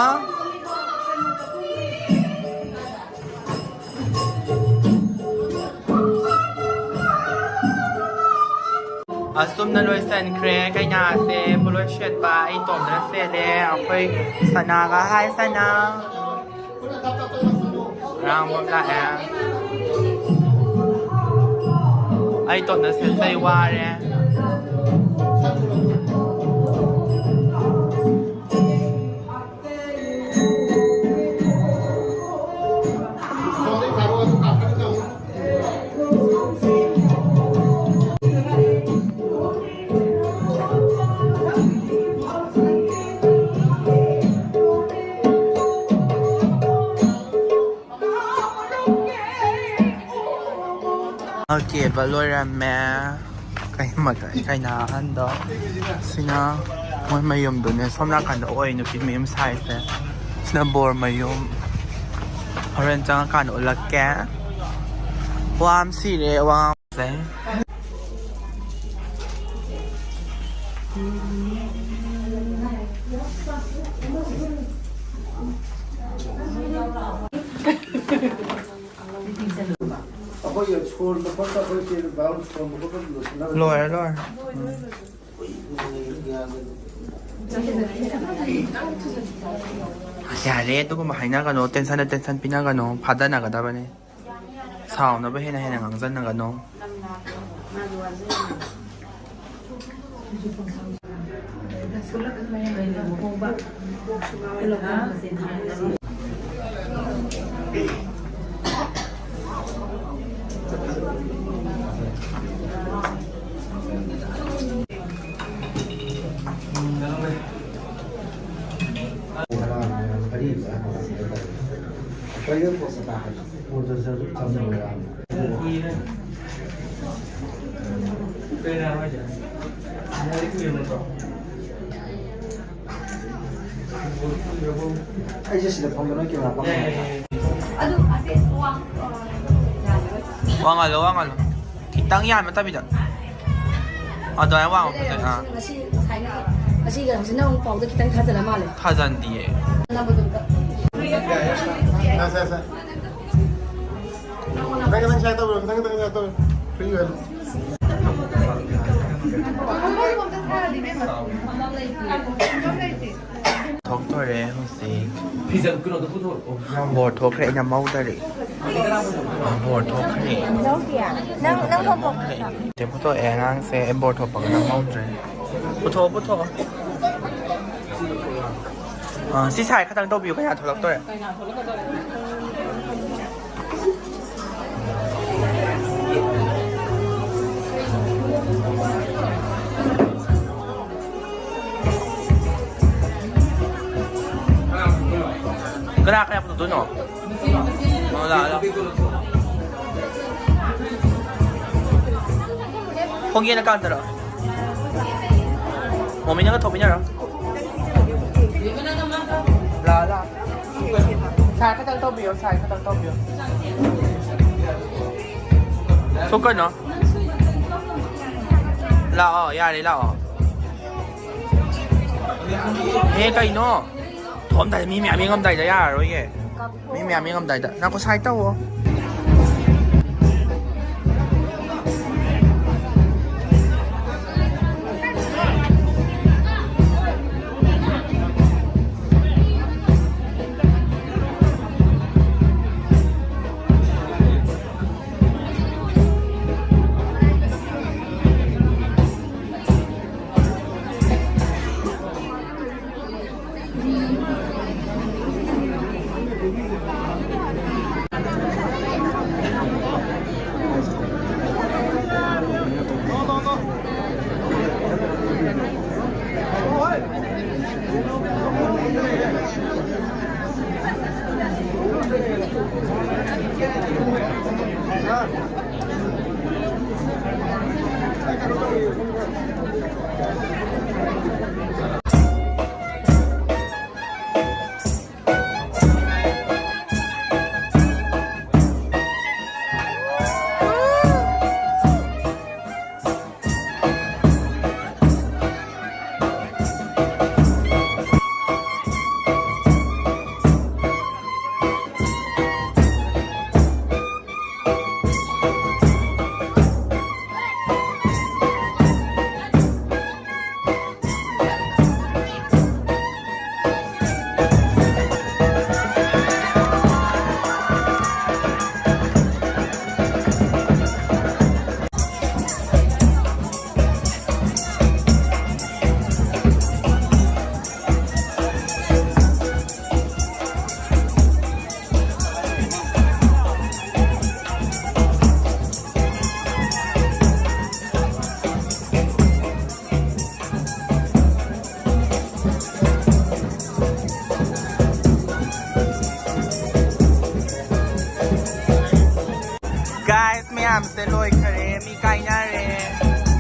ꯑꯁꯨꯝꯅ ꯂꯣꯏꯁꯤꯟꯈ꯭ꯔꯦ ꯀꯩꯅꯥꯁꯦ꯫ ꯄꯣꯠꯂꯣꯏ ꯁꯦꯠꯄ ꯑꯩ ꯏꯇꯣꯝꯇꯅ ꯁꯦꯠꯂꯦ꯫ ꯑꯩꯈꯣꯏ ꯁꯅꯥꯒ, ꯍꯥꯏ ꯁꯅꯥ꯫ ꯉꯔꯥꯡ ꯃꯣꯝ ꯂꯥꯛꯑꯦ꯫ ꯑꯩ ꯏꯇꯣꯝꯇ ꯁꯦꯠꯆꯩ, ꯋꯥꯔꯦ꯫ ꯀꯦꯕ ꯂꯣꯏꯔꯝꯃꯦ꯫ ꯀꯩ ꯃ-, ꯀꯩꯅꯥ ꯑꯍꯟꯗꯣ꯫ ꯁꯤꯅ ꯃꯣꯏ ꯃꯌꯨꯝꯗꯨꯅꯦ꯫ ꯁꯣꯝ ꯅꯥꯀꯟꯗ ꯑꯣꯏ ꯅꯨꯄꯤ ꯃꯌꯨꯝ ꯁꯥꯏꯁꯦ꯫ ꯁꯤꯅ ꯕꯣꯔ ꯃꯌꯨꯝ꯫ ꯍꯣꯔꯦꯟ ꯆꯪꯉꯀꯥꯟꯗ ꯎꯠꯂꯛꯀꯦ꯫ ꯋꯥꯝ ꯁꯤꯔꯦ, ꯋꯥꯝꯁꯦ꯫ ꯑꯩꯈꯣꯏꯒꯤ ꯁꯣꯟꯕ ꯈꯣꯠꯄ, ꯑꯩꯈꯣꯏ ꯁꯤ ꯕꯥꯎꯟ ꯁꯣꯟꯕ ꯈꯣꯠꯄ ꯂꯣꯏꯁꯤꯟꯅꯕ꯫ ꯂꯣꯏꯔꯦ, ꯂꯣꯏꯔꯦ꯫ ꯎꯝ꯫ ꯌꯥꯔꯦ, ꯑꯗꯨꯒꯨꯝꯕ ꯍꯥꯏꯅꯒꯅꯣ, ꯇꯦꯟꯁꯟꯗ ꯇꯦꯟꯁꯟ ꯄꯤꯅꯒꯅꯣ, ꯐꯥꯗꯅꯒꯗꯕꯅꯦ꯫ ꯁꯥꯎꯅꯕ ꯍꯦꯟꯅ ꯍꯦꯟꯅ ꯉꯥꯡꯖꯟꯅꯒꯅꯣ꯫ ꯑꯩꯁꯦ ꯁꯤꯗ ꯐꯝꯕ, ꯅꯣꯏ ꯀꯦꯃꯦꯔꯥ ꯄꯥꯡꯉꯣ꯫ ꯋꯥꯡꯍꯜꯂꯣ, ꯋꯥꯡꯍꯜꯂꯣ꯫ ꯈꯤꯇꯪ ꯌꯥꯝꯅ ꯇꯕꯤꯗ꯫ ꯑꯗꯨꯃꯥꯏꯅ ꯋꯥꯡꯕ ꯐꯖꯩ꯫ ꯑꯥ꯫ ꯉꯁꯤ, ꯉꯁꯥꯏꯅ, ꯉꯁꯤꯒ ꯍꯧꯖꯤꯛꯅ ꯑꯃꯨꯛ ꯄꯥꯎꯗ ꯈꯤꯇꯪ ꯊꯥꯖꯜꯂ ꯃꯥꯜꯂꯦ꯫ ꯊꯥꯖꯟꯗꯤꯌꯦ꯫ ꯅꯝꯕꯗꯨꯗ꯫ ꯁꯦ, ꯁꯦ, ꯁꯦ꯫ ꯈꯤꯇꯪ, ꯈꯤꯇꯪ ꯁ꯭ꯋꯥꯏ ꯇꯧꯔꯣ, ꯈꯤꯇꯪ, ꯈꯤꯇꯪ ꯁ꯭ꯋꯥꯏ ꯇꯧꯔꯣ꯫ ꯐ꯭ꯔꯤ ꯑꯣꯏꯍꯜꯂꯣ꯫ ꯊꯣꯛꯇꯣꯔꯦ ꯍꯧꯖꯤꯛ꯫ ꯐꯤꯖꯪ ꯀꯩꯅꯣꯗꯣ ꯄꯨꯊꯣꯔꯛꯑꯣ꯫ ꯕꯣꯔ ꯊꯣꯛꯈ꯭ꯔꯦ, ꯑꯩꯅ ꯃꯧꯗꯔꯤ꯫ ꯕꯣꯔ ꯊꯣꯛꯈ꯭ꯔꯦ꯫ ꯅꯪ, ꯅꯪ ꯊꯣꯛꯄ ꯃꯧꯈ꯭ꯔꯦ꯫ ꯁꯦ ꯄꯨꯊꯣꯛꯑꯦ ꯑꯉꯥꯡꯁꯦ, ꯑꯩ ꯕꯣꯔ ꯊꯣꯛꯄꯒ ꯅꯪ ꯃꯧꯗ꯭ꯔꯦ꯫ ꯄꯨꯊꯣꯛꯑꯣ, ꯄꯨꯊꯣꯛꯑꯣ꯫ ꯑꯥ, ꯁꯤ ꯁꯥꯏ ꯈꯇꯪ ꯇꯧꯕꯤꯌꯨ, ꯀꯌꯥ ꯊꯣꯛꯂꯛꯇꯣꯔꯦ꯫ ꯀꯅꯥ ꯀꯌꯥ ꯄꯨꯊꯣꯛꯇꯣꯏꯅꯣ? ꯑꯣ, ꯂꯥꯛꯑꯣ, ꯂꯥꯛꯑꯣ꯫ ꯈꯣꯡꯒꯦꯅ ꯀꯥꯟꯊꯔꯛꯑꯣ꯫ ꯃꯣꯃꯤꯅꯒ ꯊꯣꯛꯃꯤꯟꯅꯔꯣ꯫ ꯂꯥꯛꯑꯣ, ꯂꯥꯛꯑꯣ꯫ ꯁꯥꯏ ꯈꯛꯇꯪ ꯇꯧꯕꯤꯌꯣ, ꯁꯥꯏ ꯈꯛꯇꯪ ꯇꯧꯕꯤꯌꯣ꯫ ꯊꯣꯛꯀꯅꯣ꯫ ꯂꯥꯛꯑꯣ, ꯌꯥꯔꯦ, ꯂꯥꯛꯑꯣ꯫ ꯑꯦ, ꯀꯩꯅꯣ? ꯊꯣꯛꯑꯝꯗꯥꯏꯗ ꯃꯤ ꯃꯌꯥꯝ ꯌꯦꯡꯉꯝꯗꯥꯏꯗ ꯌꯥꯔꯔꯣꯏꯌꯦ꯫ ꯃꯤ ꯃꯌꯥꯝ ꯌꯦꯡꯉꯝꯗꯥꯏꯗ꯫ ꯉꯥꯏꯈꯣ, ꯁꯥꯏ ꯇꯧꯋꯣ꯫ Guys, ꯃꯌꯥꯝꯁꯦ ꯂꯣꯏꯈꯔꯦ, ꯃꯤ ꯀꯥꯏꯅꯔꯦ꯫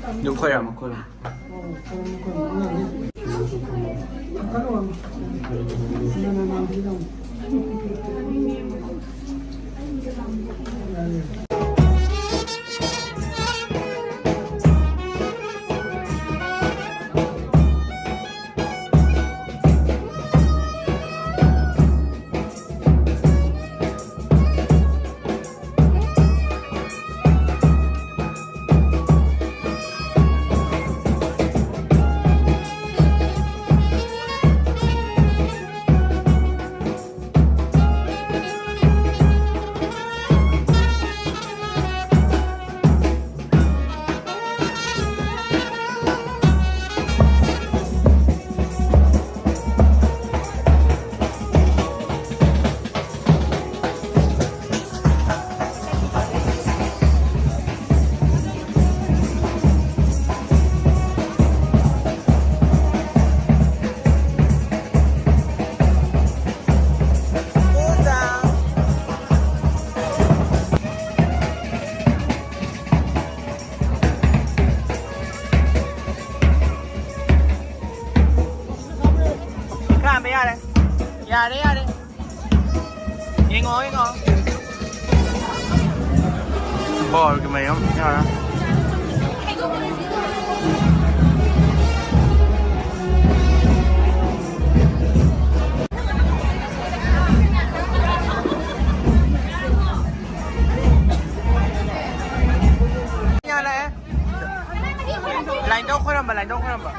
ꯑꯗꯨꯝ ꯈꯣꯏꯔꯝꯃꯣ, ꯈꯣꯏꯔꯝꯃꯣ꯫ ꯈꯥꯝꯕ ꯌꯥꯔꯦ꯫ ꯌꯥꯔꯦ, ꯌꯥꯔꯦ꯫ ꯌꯦꯡꯉꯣ, ꯌꯦꯡꯉꯣ꯫ ꯕꯣꯜꯒꯤ ꯃꯌꯨꯝ ꯌꯥꯔꯦ꯫ ꯌꯥꯔꯦ꯫ ꯂꯥꯏꯟꯗꯧ ꯈꯣꯏꯔꯝꯕ, ꯂꯥꯏꯟꯗꯧ ꯈꯣꯏꯔꯝꯕ꯫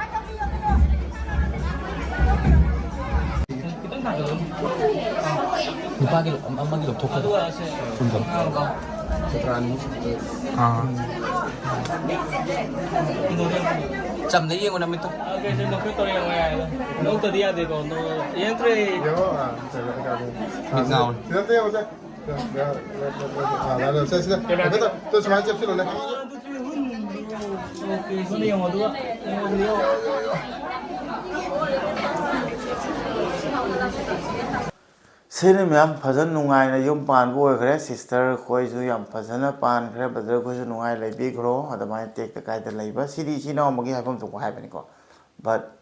ꯂꯨꯄꯥ ꯀꯤꯂꯣ ꯑꯃ, ꯑꯃꯒꯤ ꯂꯧꯊꯣꯛꯈ꯭ꯔꯣ꯫ ꯀꯨꯟ ꯀꯨꯟ꯫ ꯑꯥ꯫ ꯆꯝꯅ ꯌꯦꯡꯉꯣ ꯅꯃꯤꯠꯇꯣ꯫ ꯂꯧꯗ꯭ꯔꯗꯤ ꯌꯥꯗꯦꯀꯣ꯫ ꯌꯦꯡꯉꯛꯇ꯭ꯔꯦ꯫ ꯃꯤꯠ ꯉꯥꯎꯔꯦ꯫ ꯁꯤꯗ ꯑꯝꯇ ꯌꯦꯡꯉꯨꯁꯦ꯫ ꯁꯤꯗ, ꯁꯤꯗ, ꯁꯤꯗ, ꯁꯤꯗ꯫ ꯑꯥ, ꯂꯥꯛꯑꯣ, ꯂꯥꯛꯑꯣ, ꯁꯤꯗ, ꯁꯤꯗ꯫ ꯀꯦꯃꯦꯔꯥ ꯀꯩꯅꯣ ꯇꯧ, ꯇꯨ ꯁꯨꯃꯥꯏꯅ ꯆꯦꯞꯁꯤꯜꯂꯨꯅꯦ꯫ ꯁꯣꯝꯗ ꯌꯦꯡꯉꯣ, ꯑꯗꯨꯒ ꯌꯦꯡꯉꯣ, ꯑꯗꯨꯒ ꯌꯦꯡꯉꯣ꯫ ꯁꯤꯅꯤ ꯃꯌꯥꯝ, ꯐꯖꯅ ꯅꯨꯡꯉꯥꯏꯅ ꯌꯨꯝ ꯄꯥꯟꯕ ꯑꯣꯏꯈ꯭ꯔꯦ꯫ Sister ꯈꯣꯏꯁꯨ ꯌꯥꯝ ꯐꯖꯅ ꯄꯥꯟꯈ꯭ꯔꯦ꯫ Brother ꯈꯣꯏꯁꯨ ꯅꯨꯡꯉꯥꯏ ꯂꯩꯕꯤꯈ꯭ꯔꯣ꯫ ꯑꯗꯨꯃꯥꯏꯅ ꯇꯦꯛꯇ ꯀꯥꯏꯗ ꯂꯩꯕ, ꯁꯤꯗꯤ ꯏꯆꯤꯟ ꯏꯅꯥꯎ ꯑꯃꯒꯤ ꯍꯥꯏꯐꯝ ꯊꯣꯛꯄ ꯍꯥꯏꯕꯅꯤꯀꯣ꯫ But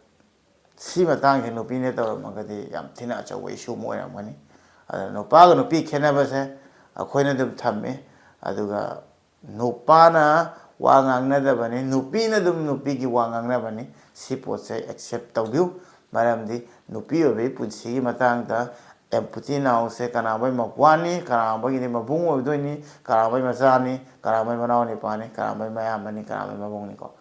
ꯁꯤ ꯃꯇꯥꯡꯁꯦ ꯅꯨꯄꯤꯅ ꯇꯧꯔꯝꯃꯒꯗꯤ ꯌꯥꯝ ꯊꯤꯅ ꯑꯆꯧꯕ issue ꯑꯃ ꯑꯣꯏꯔꯝꯒꯅꯤ꯫ ꯑꯗꯨꯅ ꯅꯨꯄꯥꯒ ꯅꯨꯄꯤ ꯈꯦꯠꯅꯕꯁꯦ ꯑꯩꯈꯣꯏꯅ ꯑꯗꯨꯝ ꯊꯝꯃꯤ꯫ ꯑꯗꯨꯒ ꯅꯨꯄꯥꯅ ꯋꯥ ꯉꯥꯡꯅꯗꯕꯅꯤ, ꯅꯨꯄꯤꯅ ꯑꯗꯨꯝ ꯅꯨꯄꯤꯒꯤ ꯋꯥ ꯉꯥꯡꯅꯕꯅꯤ꯫ ꯁꯤ ꯄꯣꯠꯁꯦ accept ꯇꯧꯕꯤꯌꯨ꯫ ꯃꯔꯝꯗꯤ ꯅꯨꯄꯤ ꯑꯣꯏꯕꯒꯤ ꯄꯨꯟꯁꯤꯒꯤ ꯃꯇꯥꯡꯗ empathy ꯅꯥꯎꯁꯦ ꯀꯅꯥꯕꯩ ꯃꯄ꯭ꯋꯥꯅꯤ, ꯀꯅꯥꯕꯒꯤꯗꯤ ꯃꯕꯨꯡ ꯑꯣꯏꯗꯣꯏꯅꯤ, ꯀꯅꯥꯕꯩ ꯃꯆꯥꯅꯤ, ꯀꯅꯥꯕꯩ ꯃꯅꯥꯎ ꯅꯤꯄꯥꯅꯤ, ꯀꯅꯥꯕꯩ ꯃꯌꯥꯝꯕꯅꯤ, ꯀꯅꯥꯕꯩ ꯃꯕꯨꯡꯅꯤꯀꯣ꯫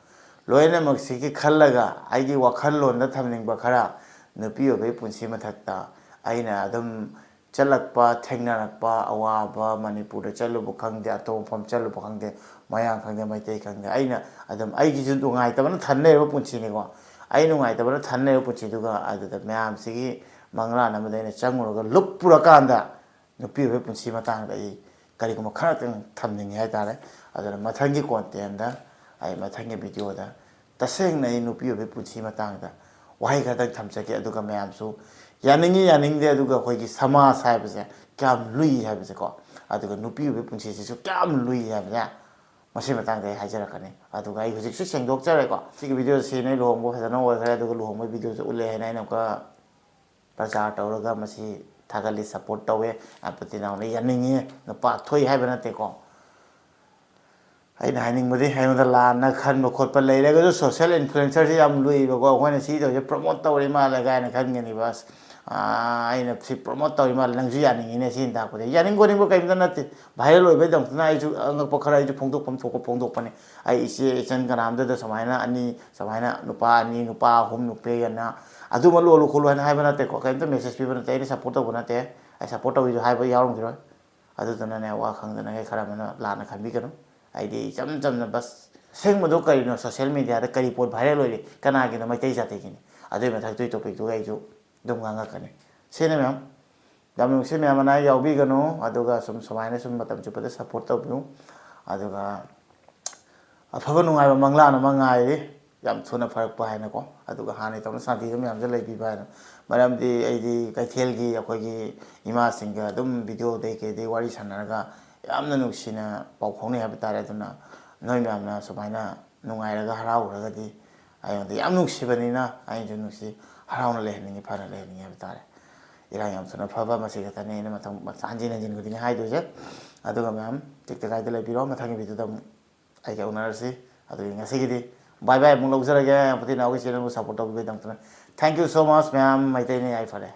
ꯂꯣꯏꯅꯃꯛꯁꯤꯒꯤ ꯈꯜꯂꯒ ꯑꯩꯒꯤ ꯋꯥꯈꯜꯂꯣꯟꯗ ꯊꯝꯅꯤꯡꯕ ꯈꯔ, ꯅꯨꯄꯤ ꯑꯣꯏꯕꯒꯤ ꯄꯨꯟꯁꯤ ꯃꯊꯛꯇ ꯑꯩꯅ ꯑꯗꯨꯝ ꯆꯠꯂꯛꯄ, ꯊꯦꯡꯅꯔꯛꯄ ꯑꯋꯥꯕ, ꯃꯅꯤꯄꯨꯔꯗ ꯆꯠꯂꯨꯕ ꯈꯪꯗꯦ, ꯑꯇꯣꯞꯄ ꯃꯐꯝ ꯆꯠꯂꯨꯕ ꯈꯪꯗꯦ, ꯃꯌꯥꯡ ꯈꯪꯗꯦ, ꯃꯩꯇꯩ ꯈꯪꯗꯦ, ꯑꯩꯅ ꯑꯗꯨꯝ ꯑꯩꯒꯤꯁꯨ ꯅꯨꯡꯉꯥꯏꯇꯕꯅ ꯊꯟ ꯂꯩꯔꯕ ꯄꯨꯟꯁꯤꯅꯤꯀꯣ꯫ ꯑꯩ ꯅꯨꯡꯉꯥꯏꯇꯕꯅ ꯊꯟ ꯂꯩꯔꯕ ꯄꯨꯟꯁꯤꯗꯨꯒ ꯑꯗꯨꯗ ꯃꯌꯥꯝꯁꯤꯒꯤ ꯃꯪꯂꯥꯟ ꯑꯃꯗ ꯑꯩꯅ ꯆꯪꯉꯨꯔꯒ ꯂꯨꯞꯄꯨꯔꯀꯥꯟꯗ ꯅꯨꯄꯤ ꯑꯣꯏꯕꯒꯤ ꯄꯨꯟꯁꯤ ꯃꯇꯥꯡꯗ ꯑꯩ ꯀꯔꯤꯒꯨꯝꯕ ꯈꯔꯇꯪ ꯊꯝꯅꯤꯡꯉꯦ ꯍꯥꯏꯇꯥꯔꯦ꯫ ꯑꯗꯨꯅ ꯃꯊꯪꯒꯤ content ꯗ, ꯑꯩ ꯃꯊꯪꯒꯤ video ꯗ ꯇꯁꯦꯡꯅ ꯑꯩ ꯅꯨꯄꯤ ꯑꯣꯏꯕꯒꯤ ꯄꯨꯟꯁꯤ ꯃꯇꯥꯡꯗ ꯋꯥꯍꯩ ꯈꯔꯇꯪ ꯊꯝꯖꯒꯦ꯫ ꯑꯗꯨꯒ ꯃꯌꯥꯝꯁꯨ ꯌꯥꯅꯤꯡꯉꯤ ꯌꯥꯅꯤꯡꯗꯦ, ꯑꯗꯨꯒ ꯑꯩꯈꯣꯏꯒꯤ ꯁꯃꯥꯖ ꯍꯥꯏꯕꯁꯦ ꯀꯌꯥꯝ ꯂꯨꯏ ꯍꯥꯏꯕꯁꯦꯀꯣ, ꯑꯗꯨꯒ ꯅꯨꯄꯤ ꯑꯣꯏꯕꯒꯤ ꯄꯨꯟꯁꯤꯁꯤꯁꯨ ꯀꯌꯥꯝ ꯂꯨꯏ ꯍꯥꯏꯕꯁꯦ ꯃꯁꯤ ꯃꯇꯥꯡꯗ ꯑꯩ ꯍꯥꯏꯖꯔꯛꯀꯅꯤ꯫ ꯑꯗꯨꯒ ꯑꯩ ꯍꯧꯖꯤꯛꯁꯨ ꯁꯦꯡꯗꯣꯛꯆꯔꯦꯀꯣ꯫ ꯁꯤꯒꯤ video ꯁꯤ ꯅꯣꯏ ꯂꯨꯍꯣꯡꯕ ꯐꯖꯅ ꯑꯣꯏꯈ꯭ꯔꯦ, ꯑꯗꯨꯒ ꯂꯨꯍꯣꯡꯕꯒꯤ video ꯁꯨ ꯎꯠꯂꯦ ꯍꯥꯏꯅ ꯑꯩꯅ ꯑꯃꯨꯛꯀ ꯄ꯭ꯔꯆꯥꯔ ꯇꯧꯔꯒ ꯃꯁꯤ ꯊꯥꯒꯠꯂꯤ, support ꯇꯧꯋꯦ꯫ ꯑꯄꯇꯤ ꯅꯥꯎꯅ ꯌꯥꯅꯤꯡꯉꯤ, ꯅꯨꯄꯥ ꯊꯣꯛꯏ ꯍꯥꯏꯕ ꯅꯠꯇꯦꯀꯣ꯫ ꯑꯩꯅ ꯍꯥꯏꯅꯤꯡꯕꯗꯤ, ꯑꯩꯉꯣꯟꯗ ꯂꯥꯟꯅ ꯈꯟꯕ ꯈꯣꯠꯄ ꯂꯩꯔꯒꯁꯨ, social influencer ꯁꯤ ꯌꯥꯝ ꯂꯨꯏꯕꯀꯣ꯫ ꯑꯩꯈꯣꯏꯅ ꯁꯤ ꯇꯧꯔꯤꯁꯦ promote ꯇꯧꯔꯤ ꯃꯥꯜꯂꯦ ꯀꯥꯏꯅ ꯈꯟꯒꯅꯤꯕ꯫ ꯑꯁ, ꯑꯥ, ꯑꯩꯅ ꯁꯤ promote ꯇꯧꯔꯤ ꯃꯥꯜꯂꯦ, ꯅꯪꯁꯨ ꯌꯥꯅꯤꯡꯉꯤꯅꯦ ꯁꯤꯅ ꯇꯥꯛꯄꯗꯤ꯫ ꯌꯥꯅꯤꯡ ꯈꯣꯠꯅꯤꯡꯕ ꯀꯔꯤꯝꯇ ꯅꯠꯇꯦ꯫ Viral ꯑꯣꯏꯕꯩꯗꯃꯛꯇꯅ ꯑꯩꯁꯨ ꯑꯉꯛꯄ ꯈꯔ ꯑꯩꯁꯨ ꯐꯣꯡꯗꯣꯛꯐꯝ ꯊꯣꯛꯄ ꯐꯣꯡꯗꯣꯛꯄꯅꯤ꯫ ꯑꯩ ꯏꯆꯦ ꯏꯆꯟ ꯀꯅꯥꯝꯇꯗ ꯁꯨꯃꯥꯏꯅ ꯑꯅꯤ, ꯁꯨꯃꯥꯏꯅ ꯅꯨꯄꯥ ꯑꯅꯤ, ꯅꯨꯄꯥ ꯑꯍꯨꯝ, ꯅꯨꯄꯤ ꯑꯅ ꯑꯗꯨꯃ ꯂꯣꯜꯂꯨ ꯈꯣꯠꯂꯨ ꯍꯥꯏꯅ ꯍꯥꯏꯕ ꯅꯠꯇꯦꯀꯣ꯫ ꯀꯔꯤꯝꯇ message ꯄꯤꯕ ꯅꯠꯇꯦ꯫ ꯑꯩꯅ support ꯇꯧꯕ ꯅꯠꯇꯦ꯫ ꯑꯩ support ꯇꯧꯔꯤꯁꯨ ꯍꯥꯏꯕ ꯌꯥꯎꯔꯝꯈꯤꯔꯣꯏ꯫ ꯑꯗꯨꯗꯨꯅꯅꯦ, ꯋꯥ ꯈꯪꯗꯅꯉꯩ ꯈꯔ ꯑꯃꯅ ꯂꯥꯟꯅ ꯈꯟꯕꯤꯒꯅꯨ꯫ ꯑꯩꯗꯤ ꯏꯆꯝ ꯆꯝꯅ ꯕꯁ ꯑꯁꯦꯡꯕꯗꯣ ꯀꯔꯤꯅꯣ, social media ꯗ ꯀꯔꯤ ꯄꯣꯠ viral ꯑꯣꯏꯔꯤ, ꯀꯅꯥꯒꯤꯅꯣ? ꯃꯩꯇꯩ ꯖꯥꯇꯤꯒꯤꯅꯤ꯫ ꯑꯗꯨꯒꯤ ꯃꯊꯛꯇꯨꯒꯤ topic ꯇꯨꯒ ꯑꯩꯁꯨ ꯑꯗꯨꯝ ꯉꯥꯡꯉꯛꯀꯅꯤ꯫ ꯁꯤꯅꯤ ꯃꯌꯥꯝ꯫ ꯌꯥꯝ ꯅꯨꯡꯁꯤ ꯃꯌꯥꯝ, ꯑꯅꯥ ꯑꯌꯦꯛ ꯌꯥꯎꯕꯤꯒꯅꯨ꯫ ꯑꯗꯨꯒ ꯁꯨꯝ ꯁꯨꯃꯥꯏꯅ ꯁꯨꯝ ꯃꯇꯝ ꯆꯨꯞꯄꯗ support ꯇꯧꯕꯤꯌꯨ꯫ ꯑꯗꯨꯒ ꯑꯐꯕ ꯅꯨꯡꯉꯥꯏꯕ ꯃꯪꯂꯥꯟ ꯑꯃ ꯉꯥꯏꯔꯤ, ꯌꯥꯝ ꯊꯨꯅ ꯐꯔꯛꯄ ꯍꯥꯏꯅꯀꯣ꯫ ꯑꯗꯨꯒ ꯍꯥꯟꯅꯒꯤ ꯇꯧꯅ ꯁꯥꯟꯇꯤꯗ ꯃꯌꯥꯝꯁꯦ ꯂꯩꯕꯤꯕ ꯍꯥꯏꯅ꯫ ꯃꯔꯝꯗꯤ ꯑꯩꯗꯤ ꯀꯩꯊꯦꯜꯒꯤ ꯑꯩꯈꯣꯏꯒꯤ ꯏꯃꯥꯁꯤꯡꯒ ꯑꯗꯨꯝ ꯚꯤꯗꯤꯑꯣꯗꯩ ꯀꯩꯗꯩ ꯋꯥꯔꯤ ꯁꯥꯟꯅꯔꯒ ꯌꯥꯝꯅ ꯅꯨꯡꯁꯤꯅ ꯄꯥꯎ ꯐꯥꯎꯅꯩ ꯍꯥꯏꯕ ꯇꯥꯔꯦ꯫ ꯑꯗꯨꯅ ꯅꯣꯏ ꯃꯌꯥꯝꯅ ꯁꯨꯃꯥꯏꯅ ꯅꯨꯡꯉꯥꯏꯔꯒ ꯍꯔꯥꯎꯔꯒꯗꯤ ꯑꯩꯉꯣꯟꯗ ꯌꯥꯝ ꯅꯨꯡꯁꯤꯕꯅꯤꯅ ꯑꯩꯅꯁꯨ ꯅꯨꯡꯁꯤ, ꯍꯔꯥꯎꯅ ꯂꯩꯍꯟꯅꯤꯡꯉꯤ, ꯐꯅ ꯂꯩꯍꯟꯅꯤꯡꯉꯤ ꯍꯥꯏꯕ ꯇꯥꯔꯦ꯫ ꯏꯔꯥꯡ ꯌꯥꯝ ꯊꯨꯅ ꯐꯕ, ꯃꯁꯤ ꯈꯛꯇꯅꯤ ꯑꯩꯅ ꯃꯊꯪ ꯍꯟꯖꯤꯟ ꯍꯟꯖꯤꯟ ꯈꯨꯗꯤꯡꯒꯤ ꯍꯥꯏꯗꯣꯏꯁꯦ꯫ ꯑꯗꯨꯒ ꯃꯌꯥꯝ ꯇꯦꯛꯇ ꯀꯥꯏꯗ ꯂꯩꯕꯤꯔꯣ, ꯃꯊꯪꯒꯤ ꯚꯤꯗꯤꯑꯣꯗ ꯑꯃꯨꯛ ꯑꯩꯒ ꯎꯅꯔꯁꯤ꯫ ꯑꯗꯨꯒꯤ ꯉꯁꯤꯒꯤꯗꯤ bye bye ꯑꯃꯨꯛ ꯂꯧꯖꯔꯒꯦ꯫ ꯄꯇꯤꯅꯥꯎꯒꯤ ꯆꯦꯅꯦꯜꯕꯨ support ꯇꯧꯕꯤꯕꯒꯤꯗꯃꯛꯇ thank you so much ꯃꯌꯥꯝ꯫ ꯃꯩꯇꯩꯅ ꯌꯥꯏꯐꯔꯦ꯫